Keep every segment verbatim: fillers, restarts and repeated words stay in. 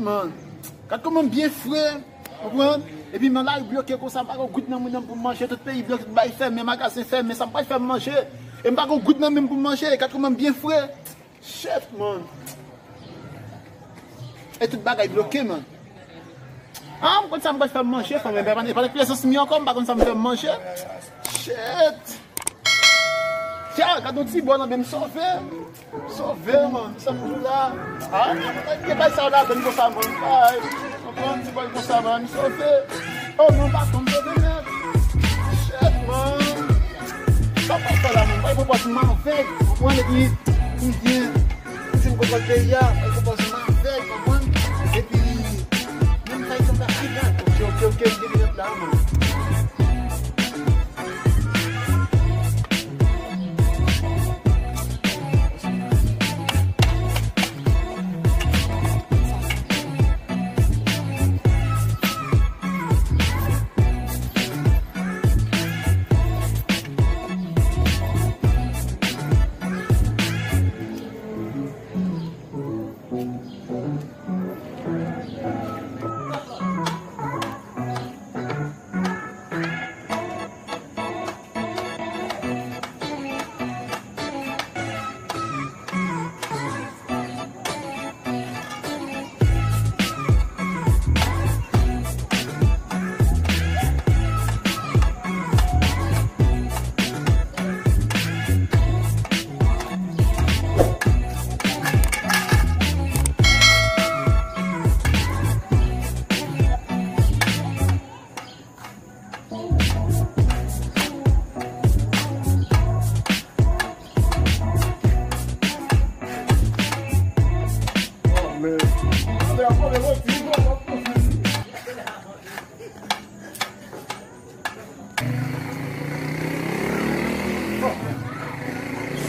Man, gad kòman m byen fre, konprann? Epi men lari bloke konsa, m pa gen goud nan men m pou m manje, tout peyi bloke, tout bagay fèmen, magazen fèmen, sa m pral fè m manje? E m pa gen goud nan men m pou m manje, gad kòman m byen fre. Shit, man. E tout bagay bloke, man. Ah, m konn sa m pral fè m manje, fanmi, men pa gen prezans mi ankò, m pa konn sa m fè m manje. Shit. Tya, gad yon ti bò nan men m sove. Sove, man, sa m di w la. Ah, gen bay sa ladann konsa, man. Bay, konprann, ti bò konsa, man, m sove. Oh, non, pa tonbe, sove nèt. Shit, man. Sa pa fè la, man. Bay pou bòs m avèg. Konprann, epi, m byen. M fin konprann peyi a. Bay pou bòs m avèg, konprann. Epi, menm sa, yon bagay la. Ok, ok, ok, m gen minit la, man.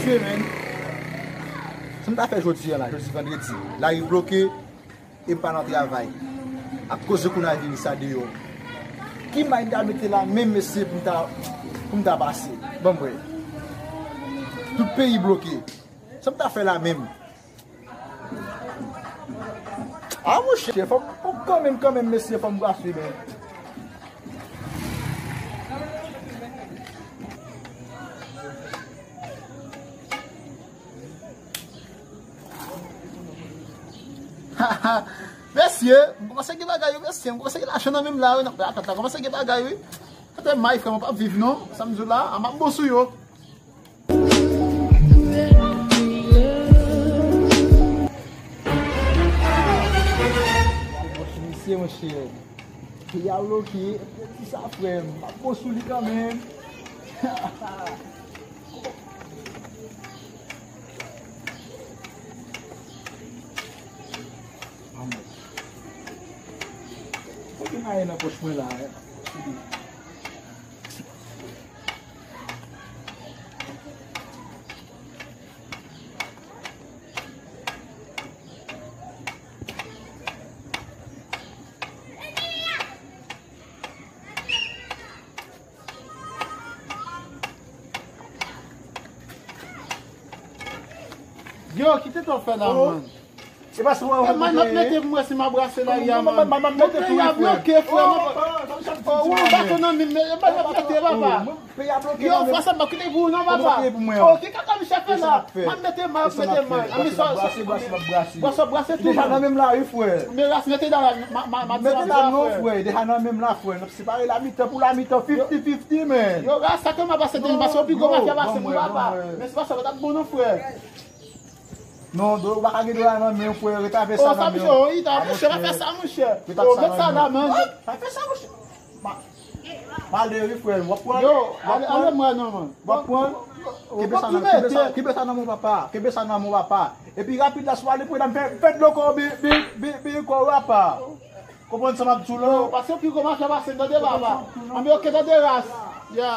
Mesye, men. Sa m ta fè jodi a la, jodi vandredi. Lari bloke, e m pa nan travay. Ak koze kowonaviris sa deyò. Ki may m ta mete la menm, mesye, pou m ta, pou m ta pase? Ban m wè. Tout peyi bloke. Sa m ta fè la menm? Ah, monchè, fò m, fò m kanmenm, kanmenm, mesye, fò m brase, men. Mesye, m kòmanse gen bagay, wi, mesye. M kòmanse gen lajan nan men m la, wi. Nan atant la, kòmanse gen bagay, wi. Atè may, frè, mwen p ap viv, non. Sa m di w la, a m ap bon sou yo. Mesye, monchè. Peyi a bloke, di sa, frè m. M ap bon sou li kanmenm. Manman. Fòk gen ayen nan pòch mwen la, eh. Yo, kite w fè la, man. Se pa sou mwen. Man, m ap mete pou mwen si m ap brase la, ya, man. Peyi a bloke, frè. Ou baton nan men m, m ap mete, papa. Peyi a bloke. Yo, frè, sa m pa kite pou ou, non, papa. Oh, ki kaka misye fè la? M ap mete, m ap mete, man. Brase, brase, brase. Brase, brase tou, man. Deja nan menm la, wi, frè. Men ras mete la, ma, ma, ma, mete la, non, frè. Deja nan menm la, frè. Separe la mitan pou la mitan, fifty fifty, man. Yo, ras sa ke m ap pase, pase, ou pi gwo mafya pase m, papa. Men se pa sa, pa t ap bon, non, frè. Non, do, ou pa ka gen do la nan men, frè. Ret avè sa nan men. Oh, sa, monchè, oh, ita, monchè, pa fè sa, monchè. Ret avè sa nan men. Pa fè sa, monchè. Ma, male, wi, frè. W ap pran. Yo, ale, ale mwen, non, man. W ap pran. Kenbe sa nan, kenbe sa, kenbe sa nan men, papa. Kenbe sa nan men, papa. Epi rapid la, si w ale pran, fè, fè dlo kò, bi, bi, bi, bi, kò, papa. Konprann sa m ap di w la? Yo, pase pi gwo mafya pase m, tande, papa. Anben, oke, tande, ras. Ya.